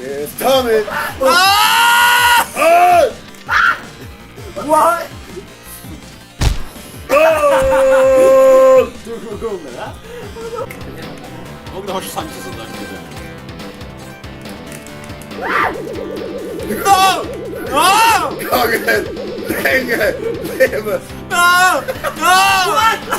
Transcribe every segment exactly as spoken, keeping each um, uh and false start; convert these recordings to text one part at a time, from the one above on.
It's coming! Ah! Ah! What? Oh! Du kunne komme der. Hvor kunne du holde sjansen sådan der? No! No! Kongen! Længe leve! No! No! What? No!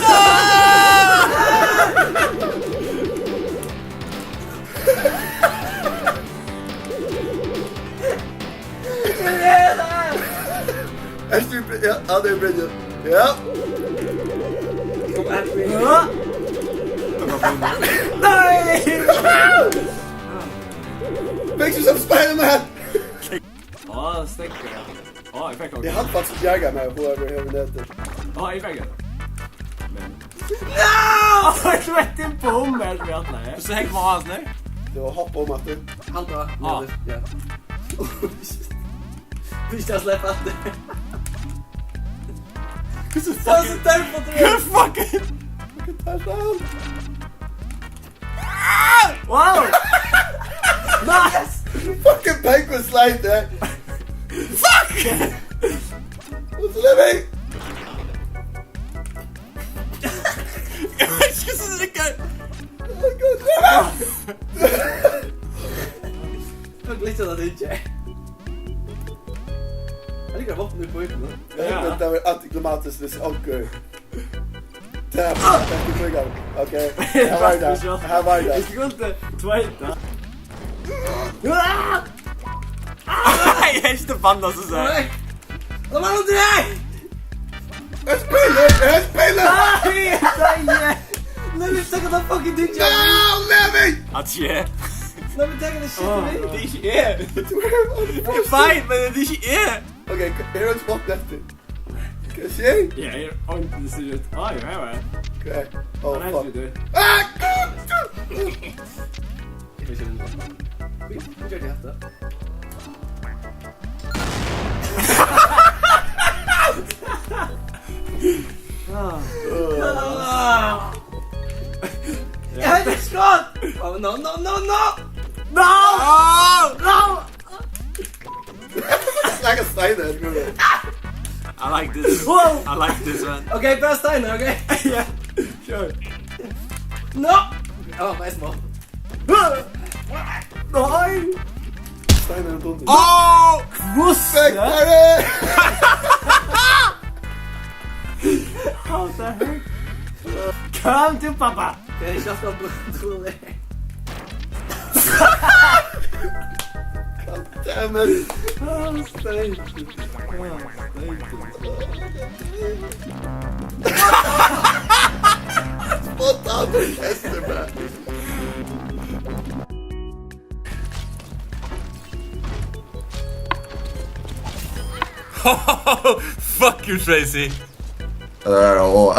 Ert tú, ja, ja, tað er Brynjar. Ja. Kom her, Brynjar. Nei! Pictures of Spider-Man! Á, steðga. Á, eg fekk okkum. Eg havi faktiskt bjargað meg, whoever hevur netið. Á, eg fekk okkum. Men No! Eg veit ikki um eg ætlaði. Hvussu hekk man á hasum her? Tað var hopp um aftur. Halda. Ah. Niður, ja. Tú ikki at sleppa aftur. Hvussu fucking, tað er so tørr á tær. Hvussu fucking? Fucking touchdown. Wow! Nice! Fucking penguin slide, eh? Fuck! What's living? Eg veit ikki hvussu tað riggar. Tað glitchar tað ikki. Eg liggi vopn í pípuna. Ja. Men tað var antiklimatiskt, hvis onkur. Tað var, tað var tryggjað. Ok, her var tað. Her var tað. Eg skuldi tveita. Nei, eg helt at banna so. Nei. Lat meg aldri! Eg spælir, eg spælir! Nei, nei, nei. Let me take the fucking thing. No, let me! Adjø. Let me take the shit to me. Tað er ikki eg. Tað er fine, men tað er ikki eg. Ok, her er ein spot eftir. Skal eg siga? Ja, eg, oi, tað sær út. Oi, her var tað. Ok. Oh, fuck. Ah! Eg veit ikki, um tað. Hví, hví gjørdi eg hatta? Ah. Ah. Eg havi eitt skot! Oh, no, no, no, no! No! No! Snakka steinar, sko. I like this. Wow. I like this one. Ok, bara steinar, ok? Yeah, sure. No! Oh, nice ball. Nei! Steinar og dundur. Oh! Hvussu? Fekk bara! How the heck? Come to papa! Eg havi ikki hatt hann. God damn it! Ah, steik. Ah, steik. Spontan orkester, man. Fuck you, Tracy. Uh, oh.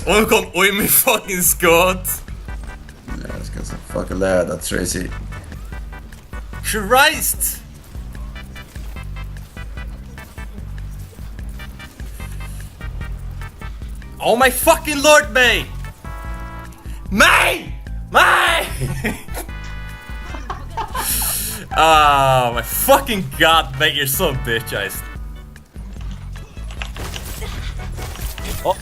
Og kom, oi, mítt fucking skot. Ja, eg skal so fucking læra tað, Tracy. Christ! Oh my fucking lord, May! May! May! Oh my fucking god, May, you're so bitch, guys. Oh.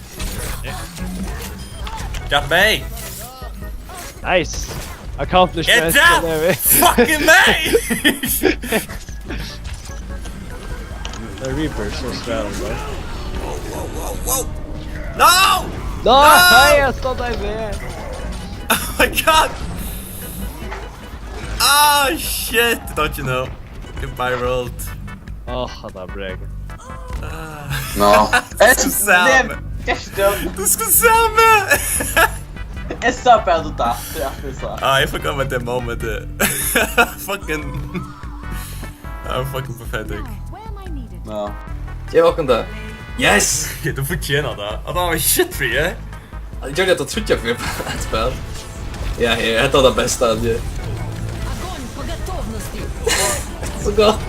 Got me. Nice. Accomplishment. Get down. Fucking me. The Reaper is so strong, bro. Whoa, whoa, whoa, whoa. No! No! No! Hey, I thought I there. Oh my god. Ah, shit. Don't you know? Goodbye, world. Åh, han har brek. Ah. No. Tú skuldi sæð meg. Tú skuldi sæð meg. Eg sá bara, tú datt. Tað er alt eg sá. Ah, eg forgot about that moment. Fucking. That was fucking pathetic. No. Eg var kunde. Yes! Tú fortjenar tað. At tað var shit for you. Eg gjørdi hetta tríggjar ferðir á eitt spæl. Ja, ja, hetta var tað besta, at eg Огонь по готовности! So gott.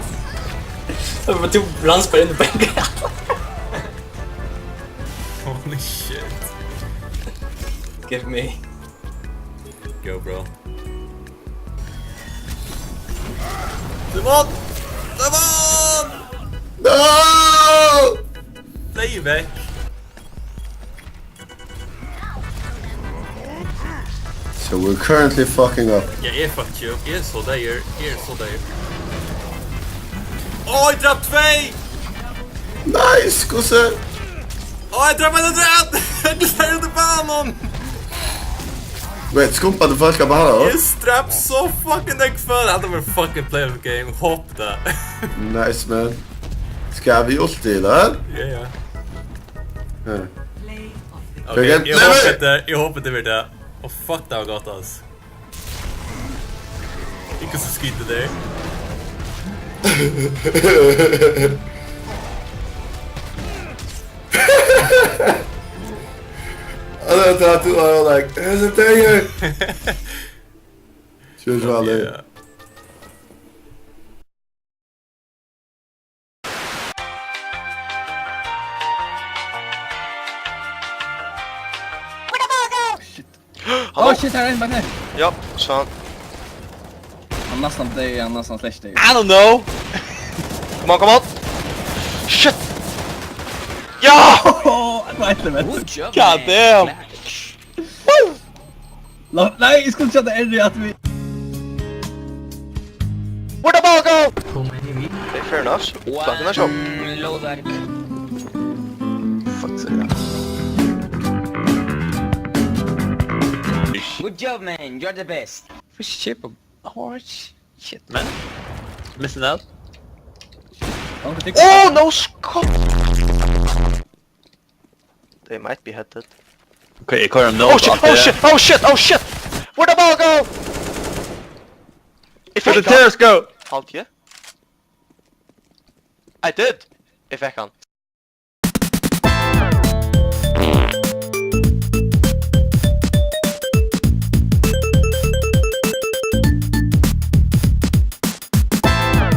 Tú rann bara inn í bank. Holy shit. Give me. Go, bro. Come on! Come on! No! Deyði vekk. So we're currently fucking up. Ja, eg fucked you up. Eg er so deyður. Eg er so deyður. Ó, eg drap tvey! Nice, kussi! Ó, eg drap ein afturat! Eg drap út í banan! Wait, skumpandi fólk á banan? Eg drap so fucking nógv før. Hatta var fucking play of the game. Hopp tað. Nice, man. Skal vit ulti, ella? Ja, ja. Ja. Ok, eg hopi tað, eg hopi tað verður tað. Ó, fuck, tað var gott, ass. Ikki so skítið tað. Og tað var tað, tú var like, "Hesin deyður." Sure, sure, yeah. Shit. Halló? Ó, shit, her er ein bak her. Ja, sá hann. Hann næstan deyð, hann næstan slett deyð. I don't know. Come on, come on. Shit. Ja! Åh, det var ett element. Good job, man. God damn. Woo! La-, nei, eg skuldi sett R aftur við. Where the ball go? Too many V. Okay, fair enough. Wow. Fuck, that's up. Low that. Fuck, so yeah. Good job, man. You're the best. Fish chip. Oh, shit, man. Missing out. Oh, no, Scott! They might be headed. Okay, eg koyri no. Oh shit, oh shit, oh shit, oh shit! Where the ball go? Eg fekk hann. Where the terrorists go? Halt, yeah? I did! Eg fekk hann.